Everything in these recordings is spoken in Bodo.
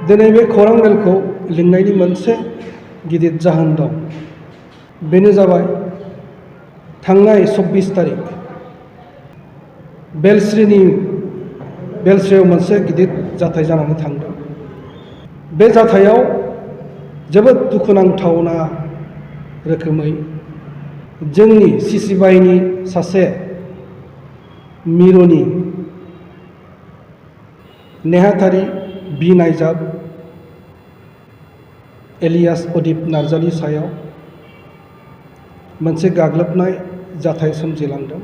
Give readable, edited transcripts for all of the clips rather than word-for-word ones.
दिनै बे खौरां मेलखौ लिंनायनि मोनसे गिदिर जाहोन दं। बेनो जाबाय थांनाय 24 तारिख बेलस्रियाव मोनसे गिदिर जाथाय जानानै थांदों। बे जाथायाव जोबोद दुखुनांथावना रोखोमै जोंनि सिसिबाइनि सासे मिरुनि नेहाथारि बि नायजाब एलियास अदिप नार्जारिनि सायाव मोनसे गाग्लोबनाय जाथाय सोमजिलांदों।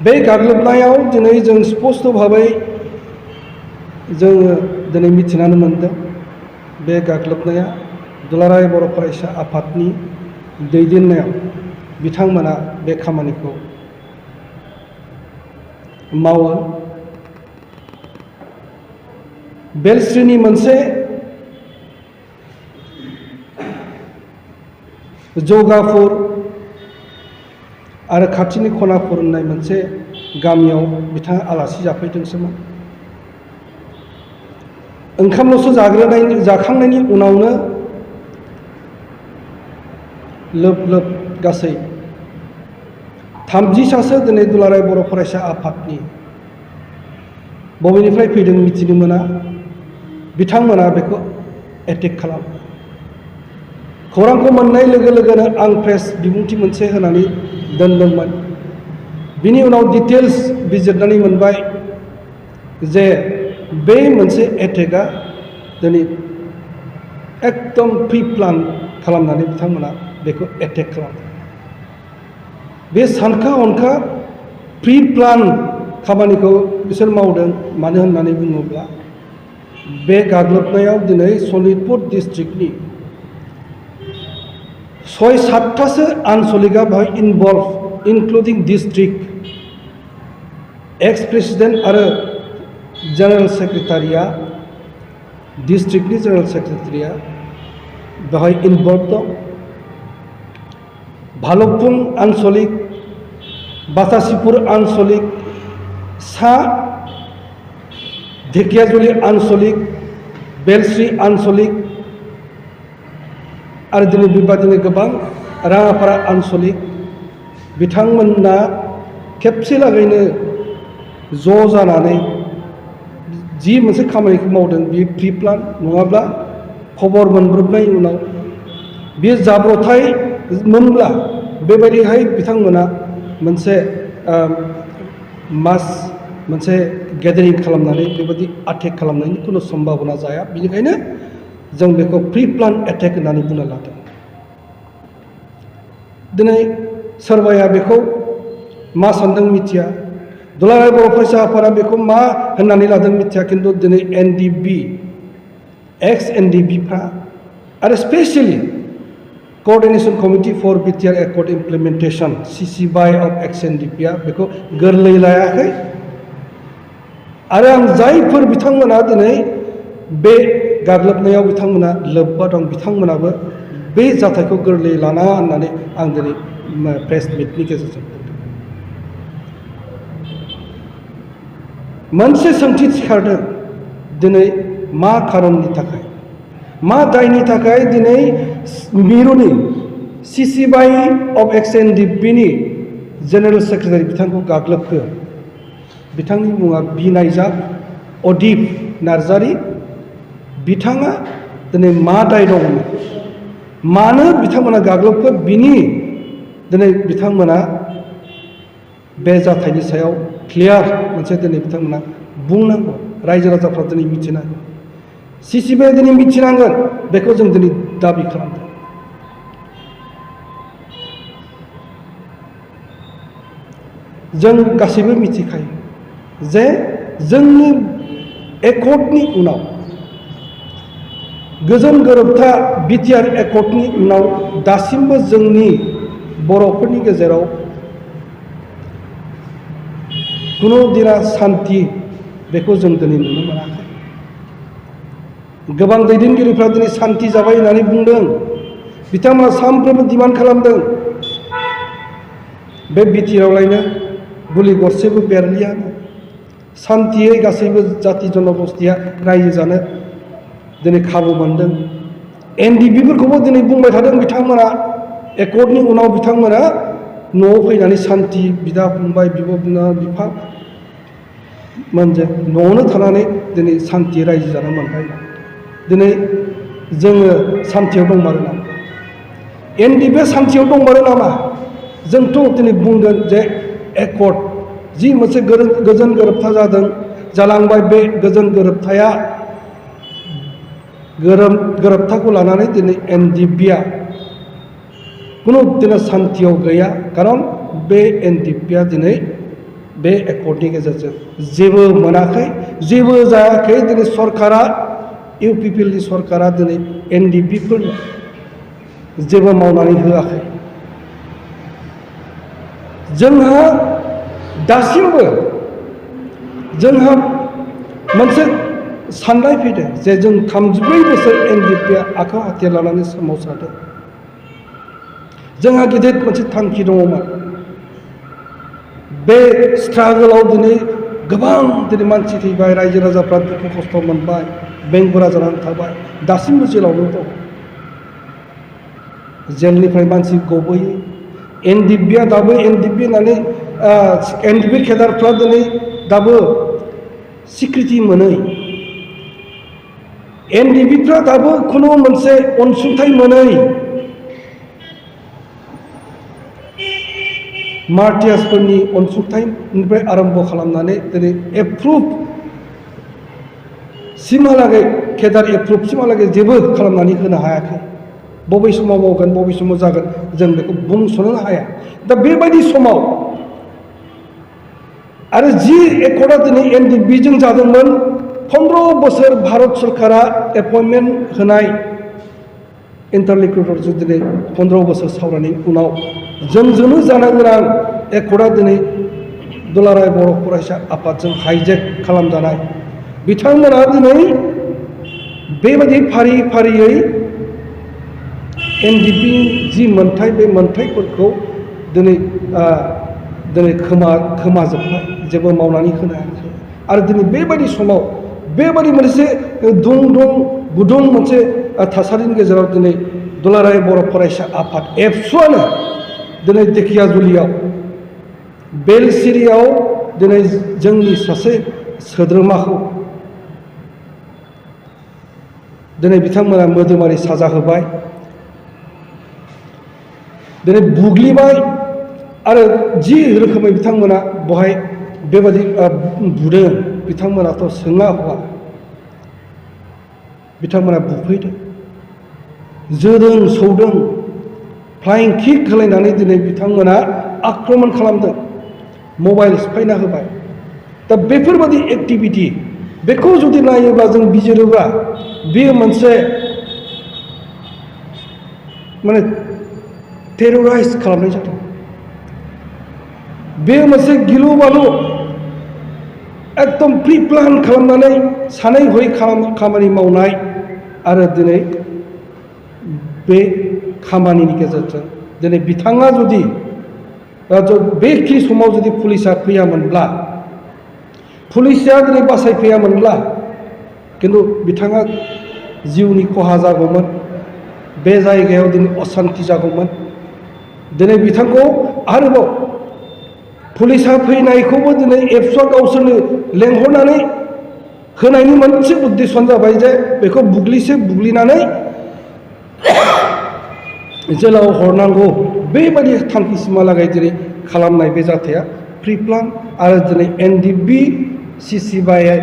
बे गाग्लोबनायाव दिनै जों स्पष्ट भाबै जोङो दिनै मिथिनानै मोनदों। बे गाग्लोबनाया दुलाराय बर' फरायसा आफादनि दैदेननायाव बिथांमोना बे खामानिखौ मावो। बेलस्रिनि मोनसे जौगाफुर आरो खाथिनि खनाफुर होननाय मोनसे गामियाव बिथाङा आलासि जाफैदोंसोमोन। ओंखामल'सो जाखांनायनि उनावनो लोब लोब गासै 30 दिनै दुलाराय बर' फरायसा आफादनि बबेनिफ्राय फैदों मिथिनो मोना बिथांमोना बेखौ एटेक खालामो। खौरांखौ मोननाय लोगो लोगोनो आं प्रेस बिबुंथि मोनसे होनानै दोनदोंमोन। बिनि उनाव डिटेल्स बिजिरनानै मोनबाय जे बे मोनसे एटेकआ दिनै एकदम प्रि प्लान खालामनानै बिथांमोना बेखौ एटेक खालामदों। बे सानखा हनखा प्रि प्लान खामानिखौ बिसोर मावदों। मानो होननानै बुङोब्ला बे गाग्लोबनायाव दिनै सनितपुर डिस्ट्रिक्टनि 6-7थासो आनसलिकआ बेहाय इनभल्भ, इनक्लुडिं डिस्ट्रिक्ट एक्स प्रेसिडेन्ट आरो जेनेरेल सेक्रेटारिया, डिस्ट्रिक्टनि जेनेरेल सेक्रेटारिया बेहाय इनभल्भ दं। भालुकपुं आनसलिक, बातासिपुर आनसलिक, सा धेकियाजुलि आनसलिक, बेलस्रि आनसलिक आरो दिनै बेबादिनो गोबां राङापारा आनसलिक बिथांमोना खेबसे लागैनो ज' जानानै जि मोनसे खामानिखौ मावदों बेयो प्रि प्लान नङाब्ला खबर मोनब्रबनायनि उनाव बेयो जाब्रथाय मोनब्ला बेबायदिहाय बिथांमोना मोनसे मोनसे गेदारिं खालामनानै बेबायदि एटेक खालामनायनि खुनु सम्भाबना जाया। बेनिखायनो जों बेखौ प्रि प्लान एटेक होननानै बुंनो लादों। दिनै सोरबाया बेखौ मा सानदों मिथिया, दुलाराय बर' फरायसा आफादा बेखौ मा होननानै लादों मिथिया, खिन्थु दिनै एनडिबि, एक्स एनडिबिफ्रा आरो specially coordination committee for BTR accord implementation CCBI of ex एनडिपिआ बेखौ गोरलै लायाखै। आरो आं जायफोर बिथांमोना दिनै बे गाग्लोबनायाव बिथांमोना लोब्बा दं बिथांमोनाबो बे जाथायखौ गोरलै लानाङा होननानै आं दिनै प्रेस मिटनि गेजेरजों बुंदों। मोनसे सोंथि सिखारदों दिनै मा खारननि थाखाय, मा दायनि थाखाय दिनै मिरुनि सिसिबाइ अफ एक्स एनडिपिनि जेनेरेल सेक्रेटारि बिथांखौ गाग्लोबखो। बिथांनि मुङा बि नायजाब अदिप नार्जारि। बिथाङा दिनै मा दाय दंमोन, मानो बिथांमोना गाग्लोबखो, बिनि दिनै बिथांमोना बे जाथायनि सायाव क्लियार मोनसे दिनै बिथांमोना बुंनांगौ। रायजो राजाफ्रा दिनै मिथिनांगौ, सिसिबाइआ दिनै मिथिनांगोन। बेखौ जों दिनै दाबि खालामदों। जों गासैबो मिथिखायो जे जोंनि एकर्डनि उनाव, गोजोन गोरोबथा बिटिआर एकर्डनि उनाव दासिमबो जोंनि बर'फोरनि गेजेराव खुनु दिना सान्थि बेखौ जों दिनै नुनो मोनाखै। गोबां दैदेनगिरिफ्रा दिनै सान्थि जाबाय होननानै बुंदों। बिथांमोना सानफ्रोमबो डिमान्ड खालामदों बे बिटिआरआवलायनो गुलि गरसेबो बेरलियानो, सान्थियै गासैबो जाति जनगोष्ठिया रायजो जानो दिनै खाबु मोनदों। एनडिपिफोरखौबो दिनै बुंबाय थादों बिथांमोना एकर्डनि उनाव बिथांमोना न'आव फैनानै सान्थि बिदा फंबाय बिब' बिनानाव बिफा मोनजों न'आवनो थानानै दिनै सान्थि रायजो जानो मोनबाय। दिनै जोङो सान्थियाव दंमारो नामा? एनडिपिआ सान्थियाव दंमारो नामा? जोंथ' दिनै बुंगोन जे एकर्ड जि मोनसे गोजोन गोरोबथा जालांबाय, बे गोजोन गोरोबथाया गोरोबथाखौ लानानै दिनै एनडिपिआ कुनु दिनै सान्थियाव गैया। खारन बे एनडिपिआ दिनै बे एकर्डनि गेजेरजों जेबो मोनाखै, जेबो जायाखै। दिनै सरकारा इउपिपिएलनि सरकारा दिनै एनडिपिफोरनो जेबो मावनानै होआखै। जोंहा दासिमबो जोंहा मोनसे साननाय फैदों जे जों 34 बोसोर एनडिपिआ आखाइ हाथियार लानानै सोमावसारदों। जोंहा गिदिर मोनसे थांखि दङमोन। बे स्ट्रागोलाव दिनै गोबां दिनै मानसि थैबाय, रायजो राजाफ्रा दुखु खस्थ' मोनबाय, बेंगुरा जानानै थाबाय, दासिमबो जेलावनो दं। जेलनिफ्राय मानसि गबोयो। एनडिपिआ दाबो एनडिपि होननानै एनडिपि केडारफ्रा दिनै दाबो स्वीकृति मोनै, एनडिपिफ्रा दाबो खुनु मोनसे अनसुंथाइ मोनै, मार्टियार्सफोरनि अनसुंथाइनिफ्राय आरम्भ खालामनानै दिनै एप्रुभ सिमहालागै केडार एप्रुभ सिमहालागै जेबो खालामनानै होनो हायाखै। बबे समाव मावगोन, बबे समाव जागोन जों बेखौ बुंस'नो हाया। दा बेबायदि समाव आरो जि एकर्डआ दिनै एनडिपिजों जादोंमोन, 15 बोसोर भारत सरकारा एपइन्टमेन्ट होनाय इन्टारल'कुटरजों दिनै 15 बोसोर सावरायनायनि उनाव जोंजोंनो जानो गोनां एकर्डआ दिनै दुलाराय बर' फरायसा आफादजों हाइजेक खालामजानाय। बिथांमोना दिनै बेबायदि फारि फारियै एनडिपि जि मोन्थाय, बे मोन्थायफोरखौ दिनै खोमाजोबबाय, जेबो मावनानै होनो हायाखै। आरो दिनै बेबायदि समाव बेबायदि मोनसे गुदुं मोनसे थासारिनि गेजेराव दिनै दुलाराय बर' फरायसा आफाद एबसुआनो दिनै धेकियाजुलियाव बेलसिरियाव दिनै जोंनि सासे सोद्रोमाखौ दिनै बिथांमोना मोदोमारि साजा होबाय, दिनै बुग्लिबाय। आरो जि रोखोमै बिथांमोना बहाय बेबायदि बुदों, बिथांमोनाथ' सोङा हवा, बिथांमोना बुफैदों, जोदों सौदों, फ्लाइं किक होलायनानै दिनै बिथांमोना आक्रमन खालामदों, मबाइल सिफायना होबाय। दा बेफोरबायदि एक्टिभिटि, बेखौ जुदि नायोब्ला जों बिजिरोब्ला बेयो मोनसे माने टेरराइज खालामनाय जादों। बेयो मोनसे गिलु बालु एकदम प्रि प्लान खालामनानै सानै हयै खामानि मावनाय। आरो दिनै बे खामानिनि गेजेरजों दिनै बिथाङा जुदि बेखि समाव जुदि पुलिसा फैयामोनब्ला, पुलिसा दिनै बासायफैयामोनब्ला खिन्थु बिथाङा जिउनि खहा जागौमोन, बे जायगायाव दिनै असान्ति जागौमोन। दिनै बिथांखौ आरोबाव पुलिसा फैनायखौबो दिनै एबसुआ गावसोरनो लेंहरनानै होनायनि मोनसे उद्देश्यानो जाबाय जे बेखौ बुग्लिनानै जेलाव हरनांगौ, बेबायदि थांखिसिमहालागै दिनै खालामनाय बे जाथाया प्रि प्लान। आरो दिनै NDP CCBI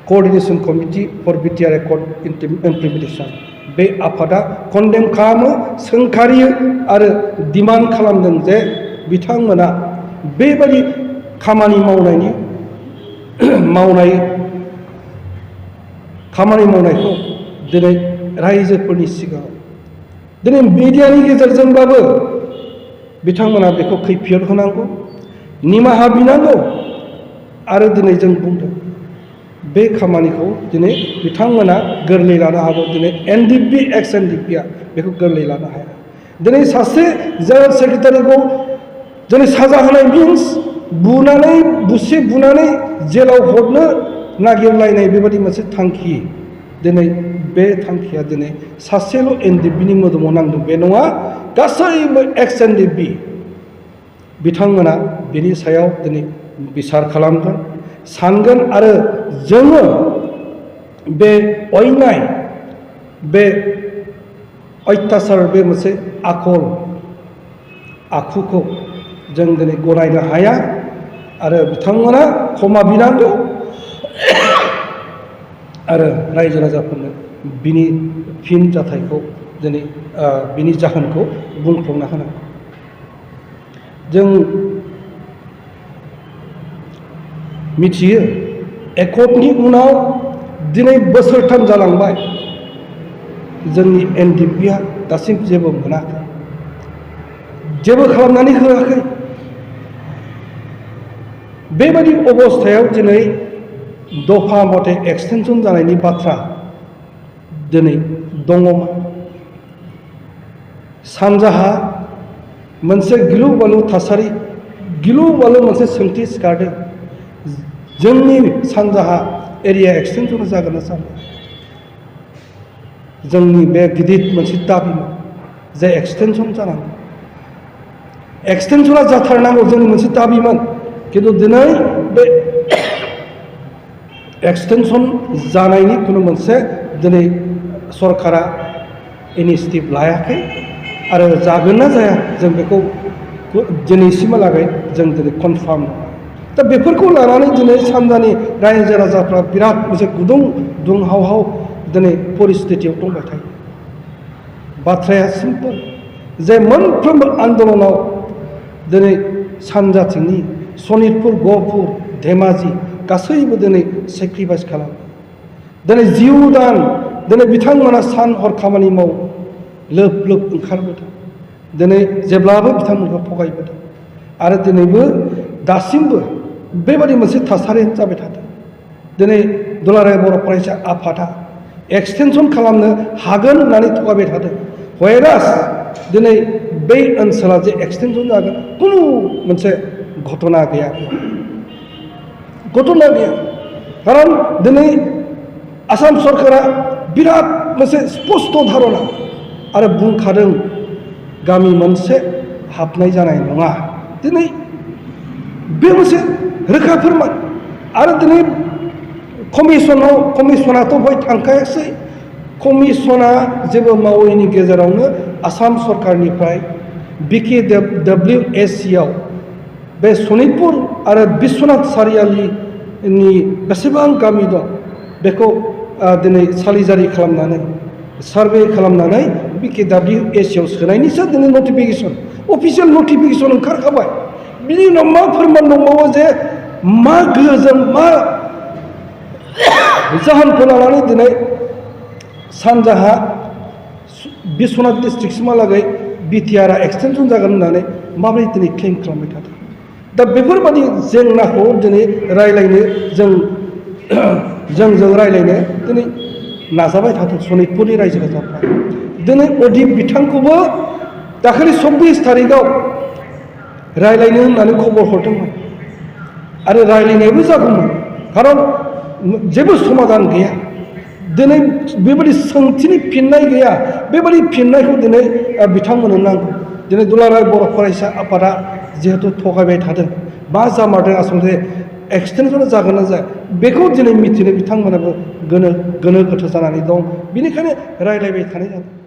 coordination committee for BTR accord implementation, बे आफादा कन्डेम खालामो, सोंखारियो आरो डिमान्ड खालामदों जे बिथांमोना बेबायदि खामानि मावनायखौ दिनै रायजोफोरनि सिगाङाव दिनै मिडियानि गेजेरजोंब्लाबो बिथांमोना बेखौ खैफोद होनांगौ, निमाहा बिनांगौ। आरो दिनै जों बुंदों बे खामानिखौ दिनै बिथांमोना गोरलै लानो हागौ। दिनै एनडिपि एक्स एनडिपिआ बेखौ गोरलै लानो हाया। दिनै सासे जेनेरेल सेक्रेटारिखौ दिनै साजा होनाय मिन्स बुनानै जेलाव हरनो नागिरलायनाय बेबायदि मोनसे थांखि दिनै बे थांखिया दिनै सासेल' एनडिएफबिनि मोदोमाव नांदों बे नङा गासैबो एक्स एनडिएफबि बिथांमोना बिनि सायाव दिनै बिसार खालामगोन सानगोन आरो जोङो बे अयनाय बे अत्याचार बे मोनसे आखुखौ जों दिनै गनायनो हाया आरो बिथांमोना क्षमा बिनांगौ आरो रायजो राजाफोरनो बिनि फिन जाथायखौ दिनै बिनि जाहोनखौ बुंफ्रुना होनांगौ। जों मिथियो एकर्डनि उनाव दिनै बोसोरथाम जालांबाय जोंनि एनडिएफबिआ दासिम जेबो मोनाखै जेबो खालामनानै होआखै बेबायदि अबस्थायाव दिनै दफा मथे एक्सटेनसन जानायनि बाथ्रा दिनै दङमोन सानजाहा मोनसे गिलु बालु थासारि गिलु बालु मोनसे सोंथि सिखारदों जोंनि सानजाहा एरिया एक्सटेनसन जागोन ना जाया जोंनि बे गिदिर मोनसे दाबिमोन जे एक्सटेनसन जानांगौ एक्सटेनसना जाथारनांगौ जोंनि मोनसे दाबिमोन खिन्थु दिनै बे एक्सटेनसन जानायनि खुनु मोनसे दिनै सरकारा इनिसियेटिभ लायाखै आरो जागोन ना जाया जों बेखौ दिनैसिमहालागै जों दिनै कनफार्म दा बेफोरखौ लानानै दिनै सानजानि रायजो राजाफ्रा बिराद मोनसे गुदुं दुंहावहाव दिनै परिस्थितियाव दंबाय थायो बाथ्राया सिम्पोल जे मोनफ्रोमबो आन्दलनाव दिनै सानजाथिंनि सनितपुर गहपुर धेमाजि गासैबो दिनै सेक्रिफाइस खालामो दिनै जिउ दान दिनै बिथांमोना सान हर खामानि मावो लोब लोब ओंखारबोदों दिनै जेब्लाबो बिथांमोनखौ थगायबोदों आरो दिनैबो दासिमबो बेबादि मोनसे थासारि जाबाय थादों दिनै दुलाराय बर' फरायसा आफादा एक्सटेनसन खालामनो हागोन होननानै थगायबाय थादों व्हेरास दिनै बै ओनसोला जे एक्सटेनसन जागोन खुनु मोनसे घटना गैया खारन दिनै आसाम सरकारा बिराद मोनसे स्पष्ट धारना आरो बुंखादों गामि मोनसे हाबनाय जानाय नङा दिनै बे मोनसे रोखा फोरमान आरो दिनै कमिसनाथ' बय थांखायासै कमिसना जेबो मावैनि गेजेरावनो आसाम सरकारनिफ्राय BKWSC आव बे सनितपुर आरो बिश्वनाथ सारियालिनि बेसेबां गामि दं बेखौ दिनै सालिजारि खालामनानै सार्भे खालामनानै BKWSC आव सोनायनिसो दिनै नटिफिकेसन अफिसियेल नटिफिकेसन ओंखारखाबाय बिनि उनाव मा फोरमान दंबावो जे मा गोहोजों मा जाहोनखौ लानानै दिनै सानजाहा बिश्वनाथ डिस्ट्रिक्टसिमहालागै बिटिआरआ एक्सटेनसन जागोन होननानै माबोरै दिनै क्लेम खालामबाय थादों दा बेफोरबादि जेंनाखौ दिनै रायलायनो जों रायलायनो दिनै नाजाबाय थादों सनितपुरनि रायजो राजाफ्रा दिनै अदिप बिथांखौबो दाखालि 24 तारिखआव रायलायनो होननानै खबर हरदोंमोन आरो रायलायनायबो जागौमोन खारन जेबो समाधान गैया दिनै बेबायदि सोंथिनि फिननाय गैया बेबायदि फिननायखौ दिनै बिथांमोननो नांगौ दिनै दुलाराय बर' फरायसा आफादा जिहेतु थगायबाय थादों मा जामारदों आसलथे एक्सटेनसन जागोन ना जाया बेखौ दिनै मिथिनो बिथांमोनाबो गोनो गोथो जानानै दं बेनिखायनो रायलायबाय थानाय जादों